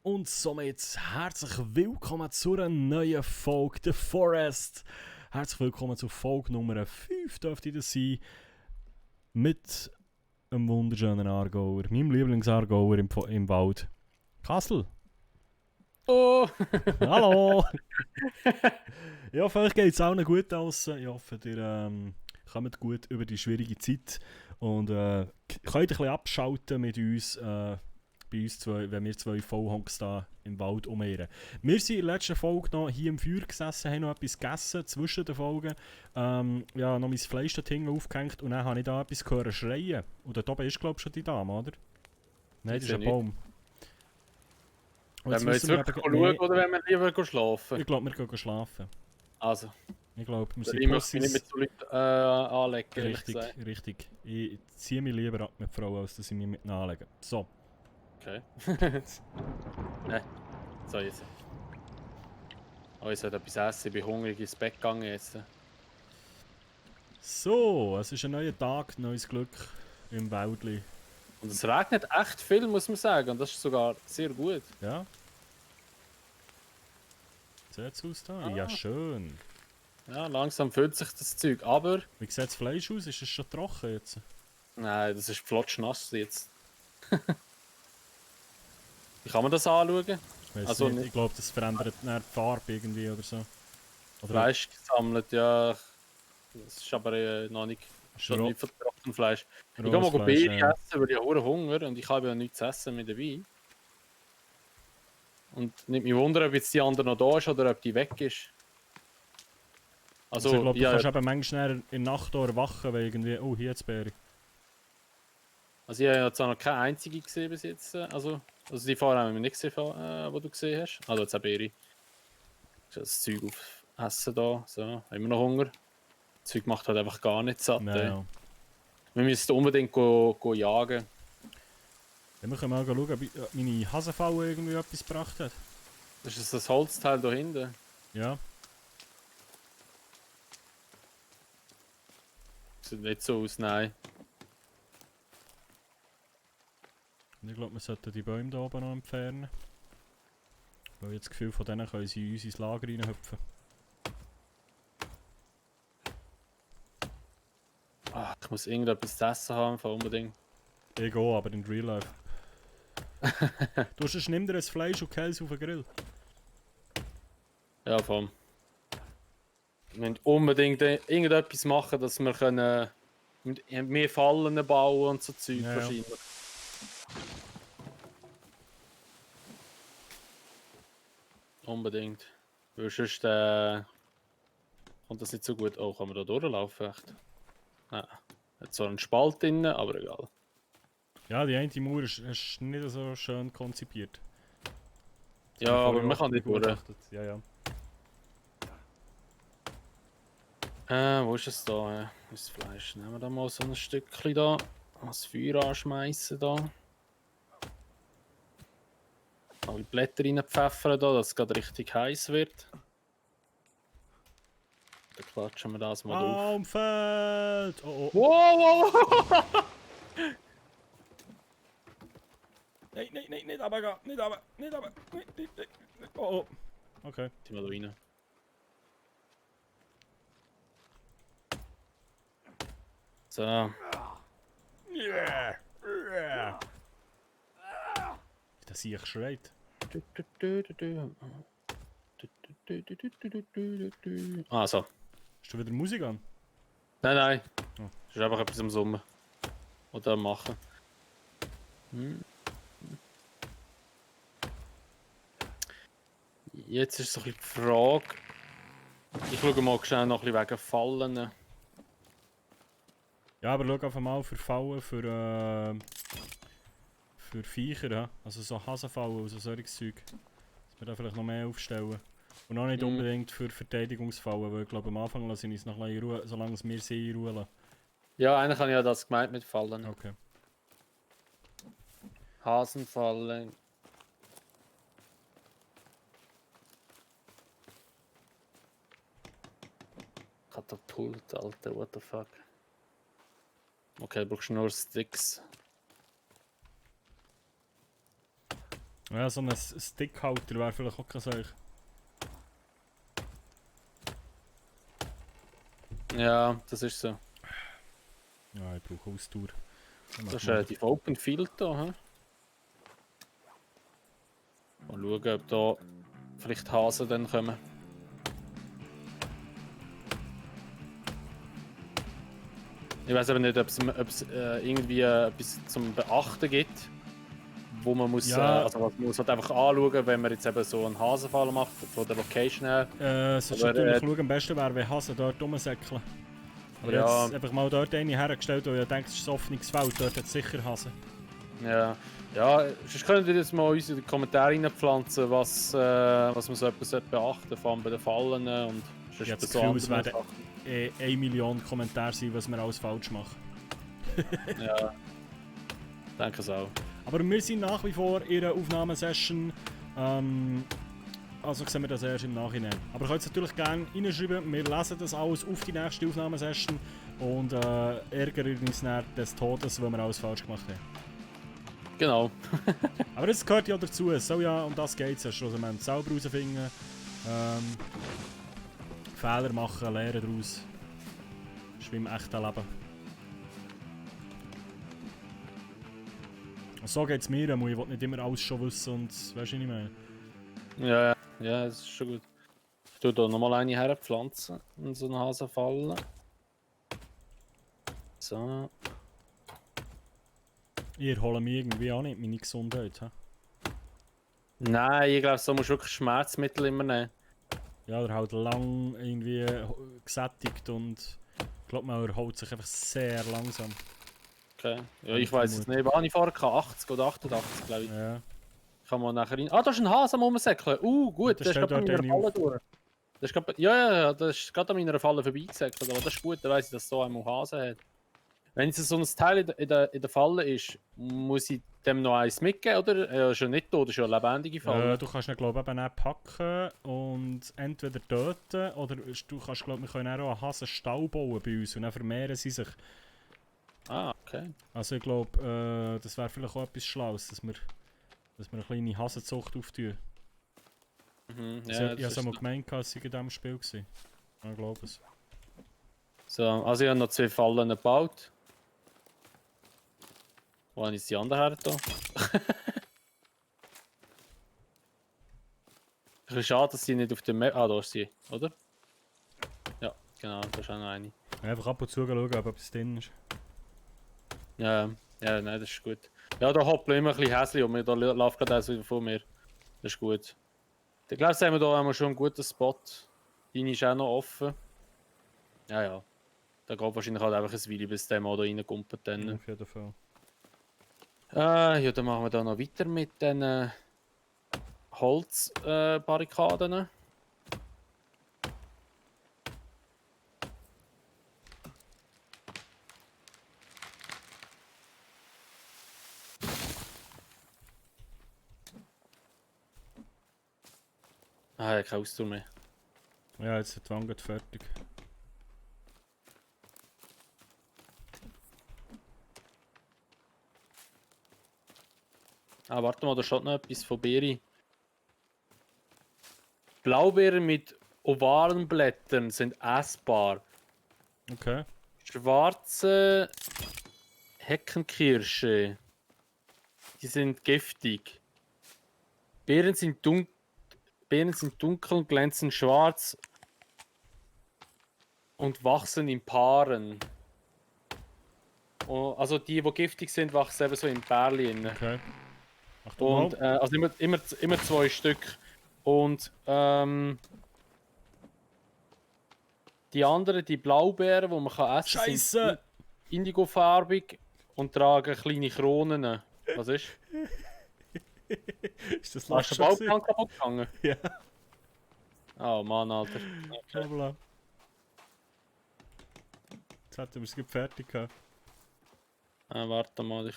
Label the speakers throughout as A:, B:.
A: und somit herzlich willkommen zu einer neuen Folge The Forest. Herzlich willkommen zu Folge Nummer 5 dürfte das sein. Mit einem wunderschönen Aargauer, meinem Lieblings-Aargauer im Wald. Kassel.
B: Oh!
A: Hallo! Ich hoffe, euch geht es allen gut aus. Ich hoffe, ihr kommt gut über die schwierige Zeit und könnt ein bisschen abschalten mit uns. Bei uns zwei, wenn wir zwei Vollhonks da im Wald umheeren. Wir sind in der letzten Folge noch hier im Feuer gesessen, haben noch etwas gegessen zwischen den Folgen. Ja, noch mein Fleisch dort hinten aufgehängt und dann habe ich da etwas gehört schreien. Und dort oben ist, glaube ich, schon die Dame, oder? Nein, das ist ein Baum. Und
B: Wenn wir jetzt wirklich schauen, oder wenn wir lieber schlafen?
A: Ich glaube, wir gehen schlafen.
B: Also.
A: Ich glaube, wir sind
B: Ich möchte mich nicht mit so Leuten anlegen,
A: Richtig. Ich ziehe mich lieber ab mit Frauen, als dass ich mich mit ihnen anlege. So.
B: Okay. So jetzt. Oh, ich sollte etwas essen, ich bin hungrig ins Bett gegangen jetzt.
A: So, es ist ein neuer Tag, neues Glück im Wäldli.
B: Und es regnet echt viel, muss man sagen. Und das ist sogar sehr gut.
A: Ja. Sieht's aus da? Ja, schön.
B: Ja, langsam füllt sich das Zeug, aber...
A: Wie sieht das Fleisch aus? Ist es schon trocken jetzt?
B: Nein, das ist flotschnass jetzt. Wie kann man das anschauen?
A: Also nicht. Ich glaube, das verändert die Farbe irgendwie oder so.
B: Oder Fleisch gesammelt, ja. Das ist aber noch nicht von trockenem Fleisch. Ich gehe mal Beeren essen, weil ich habe Hunger und ich habe ja nichts zu essen mit dabei. Und nicht mich wundern, ob jetzt die andere noch da ist oder ob die weg ist.
A: Also ich glaube, du kannst eben manchmal in der Nacht erwachen, weil irgendwie... Oh, hier jetzt Beere. Also
B: ich habe jetzt auch noch keine einzige gesehen bis jetzt. Also die Fahrer haben wir nicht gesehen, die du gesehen hast. Also jetzt auch Beere. Das Zeug auf Essen da. So, immer noch Hunger. Das Zeug macht halt einfach gar nicht satt.
A: Ja.
B: Wir müssen unbedingt go jagen.
A: Ja, wir können mal schauen, ob meine Hasenfalle irgendwie etwas gebracht hat.
B: Das ist das Holzteil da hinten.
A: Ja.
B: Sieht nicht so aus, nein.
A: Ich glaube, wir sollten die Bäume da oben noch entfernen. Weil ich das Gefühl von denen können sie in unser Lager reinhüpfen.
B: Ach, ich muss irgendetwas zu essen haben, unbedingt.
A: Ich gehe, aber in Real Life. Du hast nimm dir ein Fleisch und Käse auf den Grill.
B: Ja, voll. Wir müssen unbedingt irgendetwas machen, dass wir können mehr Fallen bauen und so Zeug wahrscheinlich. Unbedingt. Weil sonst kommt das nicht so gut. Oh, kann man da durchlaufen? Echt? Nein. Hat zwar einen Spalt drin, aber egal.
A: Ja, die eine Mauer ist nicht so schön konzipiert.
B: Ja, aber man kann nicht durch.
A: Ja.
B: Wo ist es da? Das Fleisch. Nehmen wir da mal so ein Stückchen da. Das Feuer anschmeißen da. Alle Blätter reinpfeffern da, dass es gerade richtig heiß wird. Dann klatschen wir das mal auf.
A: Umfeld! Oh.
B: Wow!
A: Nein, nicht runtergehen, nicht runter. Nicht. Oh. Okay.
B: Die mal da rein. So.
A: Yeah! Das sehe ich schreit.
B: Ah, so.
A: Hast du wieder Musik an?
B: Nein.
A: Oh.
B: Das ist einfach etwas am Summen. Oder am Machen. Jetzt ist so ein bisschen die Frage. Ich schaue mal schnell noch ein bisschen wegen Fallen.
A: Ja, aber schau einfach mal für Fallen, für Viecher, ja? Also so Hasenfallen und so solches Zeug. Dass wir da vielleicht noch mehr aufstellen. Und auch nicht unbedingt für Verteidigungsfallen, weil ich glaube am Anfang lassen wir uns noch ein bisschen in Ruhe, solange wir sie in Ruhe lassen.
B: Ja, eigentlich habe ich ja das gemeint mit Fallen.
A: Okay.
B: Hasenfallen. Katapult, Alter, what the fuck. Okay, du brauchst nur Sticks.
A: Ja, so ein Stickhalter wäre vielleicht auch kein Zeug.
B: Ja, das ist so.
A: Ja, ich brauche Ausdauer. Dann
B: Das
A: machen
B: ist
A: wir
B: relativ Open Field da. He? Mal schauen, ob da vielleicht Hasen dann kommen. Ich weiß aber nicht, ob es irgendwie etwas zum Beachten gibt, wo man muss,
A: Ja,
B: also was man muss halt einfach anschauen, wenn man jetzt eben so einen Hasenfall macht, von der Location her.
A: es ist
B: Aber
A: natürlich schauen, am besten wäre, wenn Hasen dort rumsäckeln. Aber
B: ja,
A: jetzt einfach mal dort eine hergestellt, wo ich denke, es ist ein offenes Feld, dort hat es sicher Hasen.
B: ja, ja, sonst könnt ihr das mal uns in die Kommentare reinpflanzen, was man so etwas beachten sollte, vor allem bei den Fallen und
A: Ich habe
B: sonst bei
A: das
B: so
A: Gefühl, es
B: anderen
A: werden
B: Sachen.
A: 1 Million Kommentare sein, was wir alles falsch machen.
B: Ja, denke es auch.
A: Aber wir sind nach wie vor in einer Aufnahmesession. Also sehen wir das erst im Nachhinein. Aber ihr könnt es natürlich gerne reinschreiben. Wir lesen das alles auf die nächste Aufnahmesession und ärgern uns dann des Todes, weil wir alles falsch gemacht haben.
B: Genau.
A: Aber das gehört ja dazu. So ja, um das geht es ja schlussendlich. Selber herausfinden, Fehler machen, lernen daraus. Das ist wie im echten Leben. Und so geht es mir, ich will nicht immer alles schon wissen und weißt du, was ich meine?
B: Ja, ja, das ist schon gut. Ich tue hier nochmal eine herpflanzen und so einen Hasen fallen. So.
A: Ich erhole mich irgendwie auch nicht, meine Gesundheit. He?
B: Nein, ich glaube, so musst du wirklich Schmerzmittel immer nehmen.
A: Ja, oder halt lang irgendwie gesättigt und ich glaube, man erholt sich einfach sehr langsam.
B: Okay. Ja,
A: Habe
B: ich
A: ich
B: weiß es
A: vermutet.
B: nicht. Wann ich fahren kann, 80 oder 88, glaube ich.
A: Ja.
B: Kann man nachher rein. Ah, da ist ein Hase am Rumsäckeln.
A: Und
B: Gut,
A: das
B: der ist
A: stellt
B: gerade bei
A: dort
B: meiner
A: eine
B: Falle
A: auf.
B: durch. Das ist ja, das ist gerade an meiner Falle vorbeigesäckelt. Aber das ist gut, dann weiss ich, dass so einmal Hase hat. Wenn jetzt so ein Teil in der Falle ist, muss ich dem noch eins mitgeben, oder? Er ist ja nicht tot, das ist ja eine lebendige Falle.
A: Du kannst ihn, glaube ich, eben auch packen und entweder töten oder du kannst, glaube wir können auch einen Hasenstall bauen bei uns und dann vermehren sie sich.
B: Ah, okay.
A: Also ich glaube, das wäre vielleicht auch etwas Schlaues, dass wir eine kleine Hasenzucht auftun.
B: Mhm,
A: Also,
B: ja,
A: ich
B: das
A: habe es
B: ist
A: mal gemeint, als ich in diesem Spiel war. Ich glaube es.
B: so. Also ich habe noch 2 Fallen gebaut. Wo habe ich jetzt die andere her da? Ein bisschen schade, dass sie nicht auf dem Map. Ah, da ist sie, oder? Ja, genau, da ist auch noch eine.
A: Einfach ab und zu schauen, ob etwas drin ist.
B: Ja, ja, nein, das ist gut. Ja, da hoppeln immer ein bisschen hässlich und da läuft gerade eins wieder vor mir. Das ist gut. Ich glaube, haben wir da schon einen guten Spot. Deine ist auch noch offen. Ja, ja. Da geht wahrscheinlich halt einfach ein Weile, bis der mal da reinkommt. Dann.
A: Auf jeden Fall.
B: Ja, dann machen wir da noch weiter mit den Holzbarrikaden. Ah, ja, keine Ausdauer mehr.
A: Ja, jetzt ist die Wange fertig.
B: Ah, warte mal, da steht noch etwas von Beere. Blaubeeren mit ovalen Blättern sind essbar.
A: Okay.
B: Schwarze Heckenkirsche, die sind giftig. Beeren sind dunkel und glänzen schwarz und wachsen in Paaren. Also die giftig sind, wachsen eben so in Pärchen.
A: Okay. Achtung,
B: Und also immer 2 Stück. Und die anderen, die Blaubeeren, die man kann essen kann, sind
A: Scheiße!
B: indigofarbig und tragen kleine Kronen. Was ist?
A: Ist das
B: Hast du
A: Lachen
B: den
A: gewesen?
B: Bauplan kaputt gegangen?
A: Ja.
B: Oh Mann, Alter.
A: Blabla. Jetzt hätten wir es gerade fertig gehabt.
B: Warte mal, ich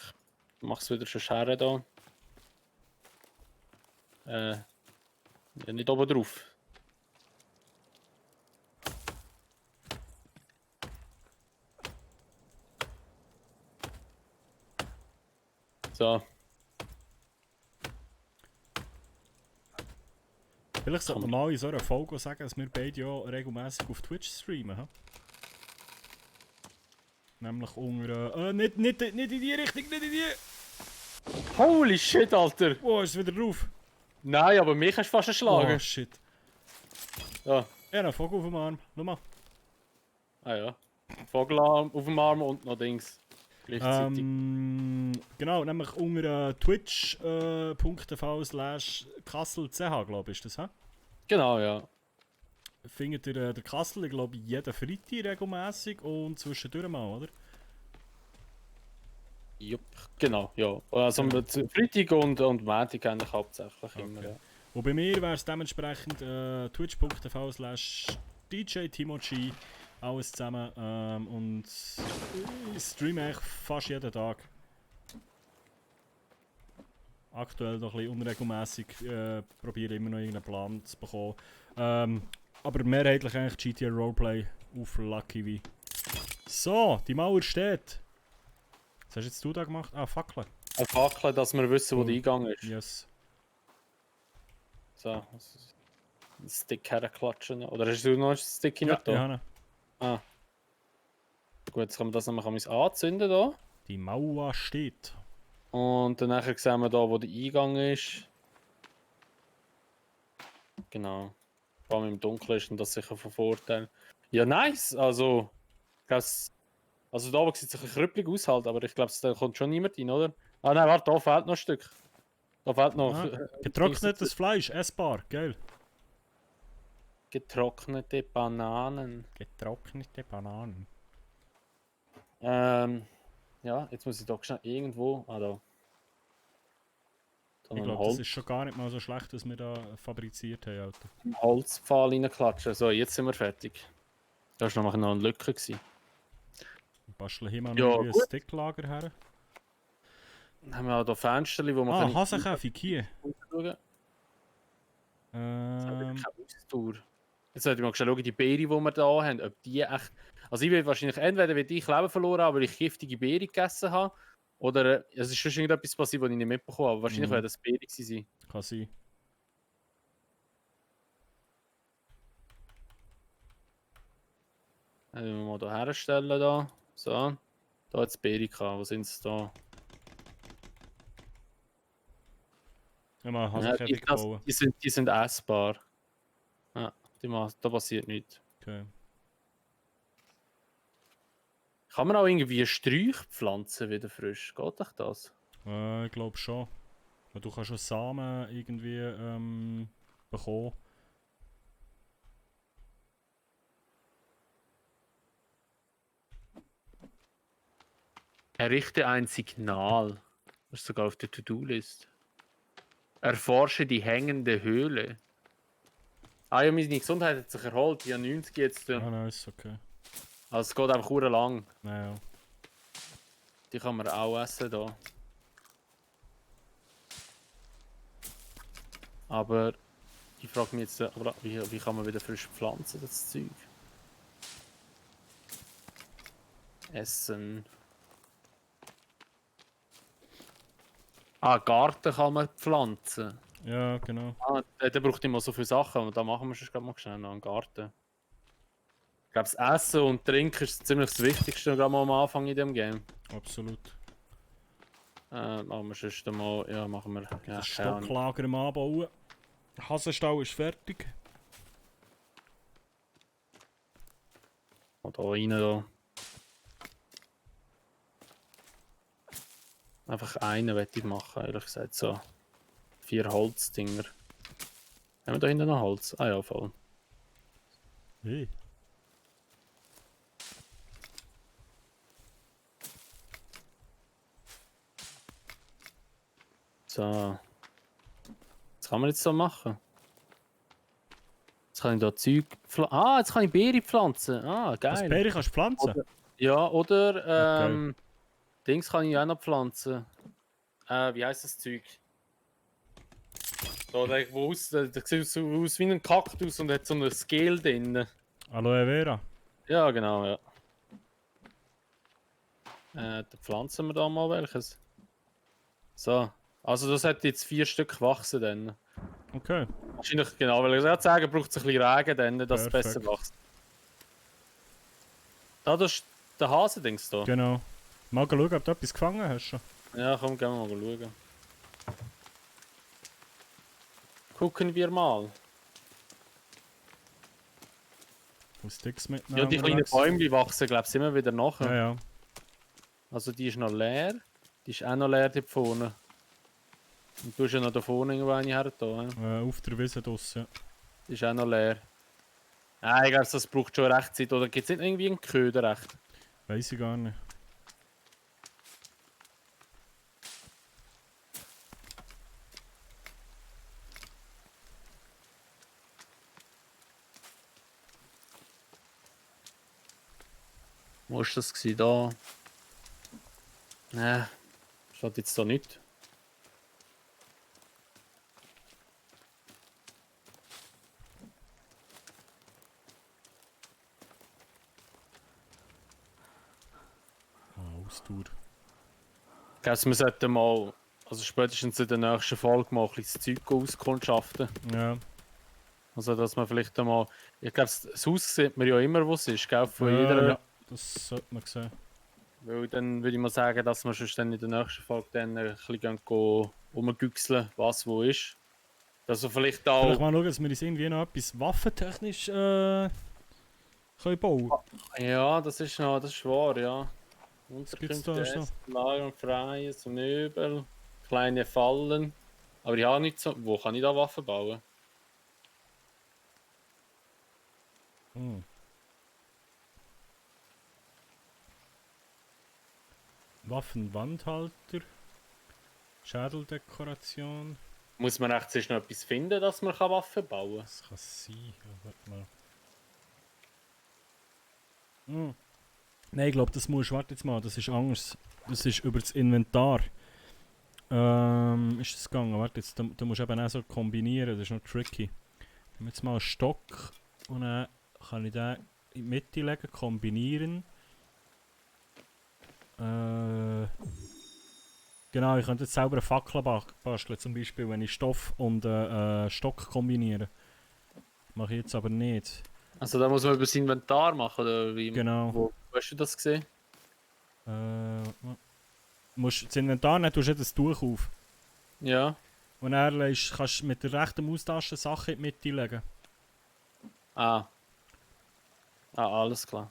B: mach's wieder schon Schere da. Ja, nicht oben drauf. So.
A: Vielleicht sollte man mal in so einer Folge sagen, dass wir beide ja regelmäßig auf Twitch streamen. He? Nämlich unter... nicht in die Richtung, nicht in die...
B: Holy shit, Alter!
A: Oh, ist es wieder drauf?
B: Nein, aber mich hast du fast erschlagen.
A: Oh, shit.
B: Ja.
A: Ja, einen Vogel auf dem Arm. Schau mal.
B: Ah ja. Vogelarm auf dem Arm und noch Dings. Gleichzeitig.
A: Genau, nämlich unter twitch.tv/kassel.ch, glaube ich, ist das, hä?
B: Genau, ja.
A: Findet ihr der Kassel, ich glaube, jeden Freitag regelmäßig und zwischendurch mal, oder?
B: Jupp, genau, ja. Also mit Freitag und Montag eigentlich hauptsächlich immer, ja.
A: Und bei mir wäre es dementsprechend twitch.tv/djtimochi, alles zusammen. Und ich streame eigentlich fast jeden Tag. Aktuell noch ein bisschen unregelmäßig, probiere immer noch irgendeinen Plan zu bekommen. Aber mehrheitlich eigentlich GTA Roleplay auf Lucky V. So, die Mauer steht. Was hast jetzt du da gemacht? Ah, Fackeln.
B: Eine Fackel, dass wir wissen, wo der Eingang ist.
A: Yes.
B: So, einen Stick herklatschen. Oder hast du noch einen Stick
A: Ja,
B: hinter da?
A: ja.
B: Ah. Gut, jetzt kann man das nämlich anzünden da.
A: Die Mauer steht.
B: Und dann sehen wir da, wo der Eingang ist. Genau. Vor allem im Dunkeln ist und das sicher von Vorteil. Ja, nice! Also, also da oben sieht es ein bisschen krüppelig aus halt, aber ich glaube, da kommt schon niemand rein, oder? Ah nein, warte, da fehlt noch ein Stück. Da fehlt noch...
A: Getrocknetes Fleisch, essbar, geil.
B: Getrocknete Bananen.
A: Getrocknete Bananen.
B: Ja, jetzt muss ich doch schnell irgendwo... Ah, da.
A: Ich glaube, das ist schon gar nicht mal so schlecht, was wir da fabriziert haben, Alter.
B: Einen Holzpfahl reinklatschen. So, jetzt sind wir fertig. Da war noch eine Lücke.
A: Basteln hier mal
B: Ja,
A: noch ein
B: gut.
A: Sticklager her.
B: Dann haben wir auch hier Fenster, wo man
A: Ah, Hasenkäfig hier.
B: schauen kann.
A: Ähm,
B: Ausdauer. Jetzt sollte ich mal schauen, die Beere, die wir hier haben, ob die echt... Also ich will wahrscheinlich entweder weil ich Leben verloren habe, weil ich giftige Beere gegessen habe, oder es ist schon irgendetwas passiert, was ich nicht mitbekommen habe. Wahrscheinlich
A: Mhm.
B: wäre das Beere gewesen sein.
A: kann sein.
B: Dann müssen wir mal hier herstellen. Da. So. Da hat es Beere gehabt. Wo sind sie da?
A: Ja, mal
B: Ja,
A: Hasenkäfig bauen.
B: die sind essbar. Ja, da passiert nichts.
A: Okay.
B: Kann man auch irgendwie Sträucher pflanzen wieder frisch? Geht doch das?
A: Ich glaube schon. Weil du kannst schon Samen irgendwie bekommen.
B: Errichte ein Signal. Das ist sogar auf der To-Do-List. Erforsche die hängende Höhle. Ah ja, meine Gesundheit hat sich erholt. Ich habe 90 jetzt.
A: Ah, nein, ist okay.
B: Also es geht einfach sehr lang.
A: Naja.
B: Die kann man auch essen da. Aber ich frage mich jetzt, wie kann man wieder frisch pflanzen, das Zeug? Essen. Ah, Garten kann man pflanzen.
A: Ja, genau.
B: Ah, der braucht immer so viele Sachen und da machen wir schon gerade mal schnell noch einen Garten. Ich glaube, das Essen und Trinken ist ziemlich das Wichtigste gerade mal am Anfang in dem Game.
A: Absolut.
B: Aber sonst mal, ja, machen wir. Ja,
A: Das Stocklager im Anbauen. Der Hasenstall ist fertig.
B: Und da rein da. Einfach einen möchte ich machen, ehrlich gesagt. So 4 Holzdinger. Haben wir da hinten noch Holz? Ah ja, voll.
A: Hey.
B: So. Was kann man jetzt so machen? Jetzt kann ich da Zeug pflanzen. Ah, jetzt kann ich Beere pflanzen. Ah,
A: Das
B: geil.
A: Beere kannst du pflanzen?
B: Ja, oder
A: Okay.
B: Dings kann ich auch noch pflanzen. Wie heißt das Zeug? Da, der sieht so aus wie ein Kaktus und hat so ein Scale drin.
A: Aloe Vera.
B: Ja, genau, ja. Dann pflanzen wir da mal welches. So. Also das hat jetzt 4 Stück gewachsen dann.
A: Okay,
B: Wahrscheinlich, genau, weil ich gerade sagen, braucht es ein bisschen Regen, dann, dass es besser
A: perfekt.
B: wächst. Da, das ist der Hasendings da.
A: Genau. Mal schauen, ob du etwas gefangen hast schon.
B: Ja, komm, gehen wir mal schauen. Gucken wir mal.
A: Und Sticks
B: Ja,
A: mitnehmen
B: die kleinen
A: unterwegs.
B: Bäume wachsen, glaube ich, immer wieder
A: Ja,
B: nachher.
A: ja.
B: Also die ist noch leer. Die ist auch noch leer, die vorne. Und du hast ja noch da vorne irgendwo eine her da.
A: Auf der Wiese draussen.
B: Die ist auch noch leer. Nein, ich glaube, das braucht schon recht Zeit. Oder gibt es nicht irgendwie einen Köder recht?
A: Weiss ich gar nicht.
B: Wo war das gewesen? Da? Nein, steht jetzt da nicht.
A: Ausdauer.
B: Ich glaube, wir sollten mal, also spätestens in der nächsten Folge mal ein bisschen das Zeug auskundschaften.
A: Ja.
B: Also, dass man vielleicht einmal. Ich glaube, das Haus sieht man ja immer, wo es ist, gell? Von jeder.
A: Ja, das sollte man sehen.
B: Weil dann würde ich mal sagen, dass wir schon dann in der nächsten Folge dann ein bisschen rumgüchseln, was wo ist. Dass wir vielleicht auch.
A: Vielleicht mal schauen, dass wir uns irgendwie noch etwas waffentechnisch können bauen.
B: Ja, das ist wahr, ja.
A: gibt's da
B: Unterkünfte,
A: noch?
B: Essen, Lager, Freies, Möbel, kleine Fallen. Aber ich habe nicht so. Wo kann ich da Waffen bauen?
A: Hm. Waffenwandhalter. Schädeldekoration.
B: Muss man echt zuerst noch etwas finden, dass man Waffen bauen kann?
A: Das kann sein. Ja, warte mal. Hm. Nein, ich glaube, das musst. Warte jetzt mal, das ist anders. Das ist über das Inventar. Ist das gegangen? Warte, jetzt, du musst eben auch so kombinieren, das ist noch tricky. Ich nehme jetzt mal einen Stock und dann kann ich den in die Mitte legen, kombinieren. Genau, ich könnte jetzt selber eine Fackel basteln, zum Beispiel, wenn ich Stoff und Stock kombiniere. Mache ich jetzt aber nicht.
B: Also da muss man über das Inventar machen, oder wie?
A: Genau.
B: Wo hast du das gesehen?
A: Musst das Inventar nehmen, tust du das Tuch auf.
B: Ja.
A: Und dann kannst du mit der rechten Maustasche Sachen in die Mitte legen.
B: Ah. Ah, alles klar.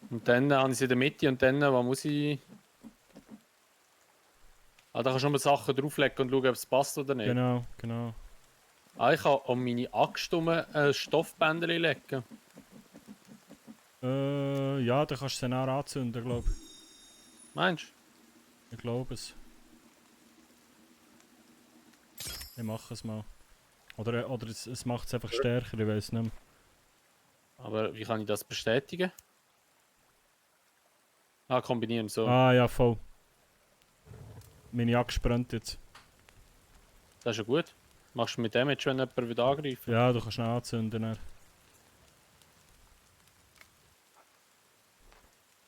B: Und dann habe ich sie in der Mitte und dann, was muss ich... Ah, da kannst du schon mal Sachen drauflegen und schauen, ob es passt oder nicht.
A: Genau, genau.
B: Ah, ich kann an meine Axt ein Stoffbänder legen.
A: Ja, dann kannst du es dann auch anzünden, glaube ich.
B: Meinst du?
A: Ich glaube es. Ich mache es mal. Oder es macht es einfach stärker, ich weiß nicht mehr.
B: Aber wie kann ich das bestätigen? Ah, kombinieren, so.
A: Ah ja, voll. Meine Axt brennt jetzt.
B: Das ist ja gut. Machst du mit dem jetzt, wenn jemand wieder angreifen?
A: Ja, du kannst ihn anzünden. Dann.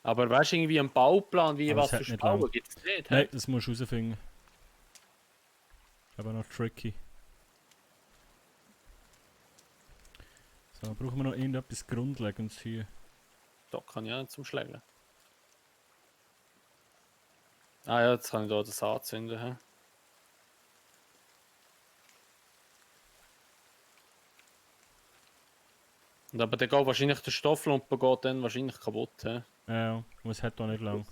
B: Aber weißt du irgendwie einen Bauplan, wie
A: Aber
B: was
A: es hat
B: für
A: nicht
B: bauen?
A: lang.
B: Gibt es nicht?
A: Nein, das musst du herausfinden. Aber noch tricky. So, brauchen wir noch irgendetwas Grundlegendes hier.
B: Da kann ich auch nicht zum Schlägen. Ah ja, jetzt kann ich da das anzünden. He? Und aber der geht wahrscheinlich, der Stofflumpen geht dann wahrscheinlich kaputt. He?
A: Ja, und es hat auch nicht lang.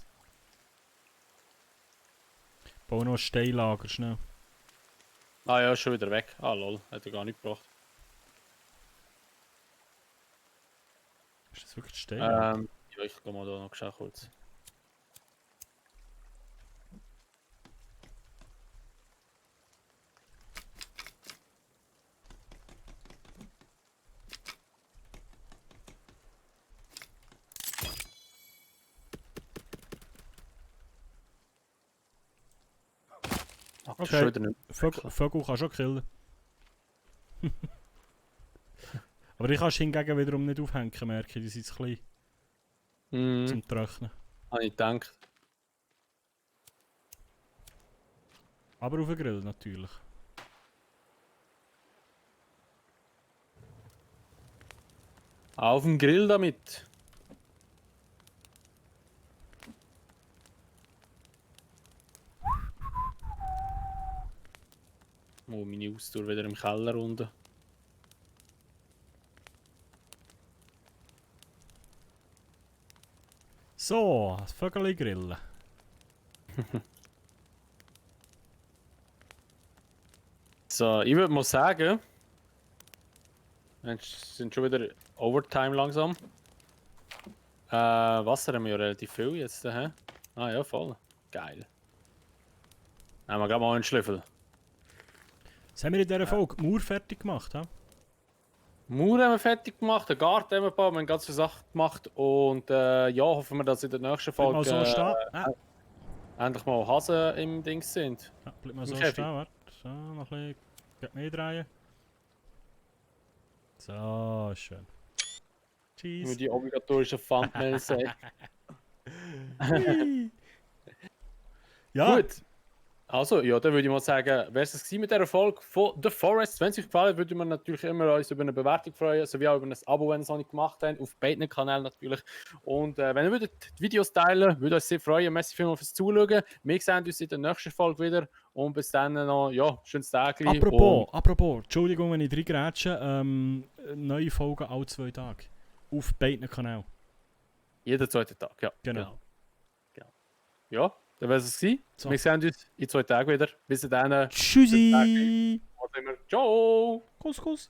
A: Bau noch ein Steinlager schnell.
B: Ah ja, ist schon wieder weg. Ah lol, hat er gar nicht gebracht.
A: Ist das wirklich ein Steinlager?
B: Ja, ich gehe mal da noch schnell kurz. Ach, das ist schon wieder nicht.
A: Vögel kann schon killen. Aber die kannst du hingegen wiederum nicht aufhängen, merke ich. Die sind zu klein
B: Mhm,
A: zum Trocknen.
B: habe ich gedacht.
A: Aber auf den Grill natürlich.
B: Auf dem Grill damit. Oh, meine Austour wieder im Keller unten.
A: So, das Vögel grillen.
B: So, ich würde mal sagen, wir sind schon wieder Overtime langsam. Wasser haben wir ja relativ viel jetzt. Hä? Ah ja, voll. Geil. Haben wir gerade mal einen Schlüffel.
A: Was haben wir in dieser Folge? Die Mauer fertig gemacht, ha?
B: Mauer haben wir fertig gemacht, den Garten haben wir gebaut, wir haben ganz viele Sachen gemacht und ja, hoffen wir, dass in der nächsten
A: Bleib mal
B: Folge
A: so stehen.
B: endlich mal Hasen im Dings sind.
A: Ja, bleib mal so
B: Kevin.
A: stehen, warte. So, noch ein bisschen mehr drehen. So, schön.
B: Nur
A: Cheese.
B: die obligatorischen Thumbnails sagen.
A: Ja,
B: Gut. Also, ja, dann würde ich mal sagen, wäre es mit dieser Folge von The Forest. Wenn es euch gefallen hat, würde man natürlich immer uns über eine Bewertung freuen, sowie auch über ein Abo, wenn ihr es noch nicht gemacht habt, auf beiden Kanälen natürlich. Und wenn ihr würdet die Videos teilen, würde uns sehr freuen. Merci vielmals fürs Zuschauen. Wir sehen uns in der nächsten Folge wieder. Und bis dann noch, ja, schönes Tag.
A: apropos, Entschuldigung, wenn ich reingrätsche, neue Folgen alle 2 Tage. Auf beiden Kanälen.
B: Jeden zweiten Tag, ja.
A: Genau.
B: Ja, dann wäre es gewesen.
A: So.
B: Wir sehen uns in 2 Tagen wieder. Bis dann.
A: Tschüssi!
B: Ciao!
A: Kuss, Kuss.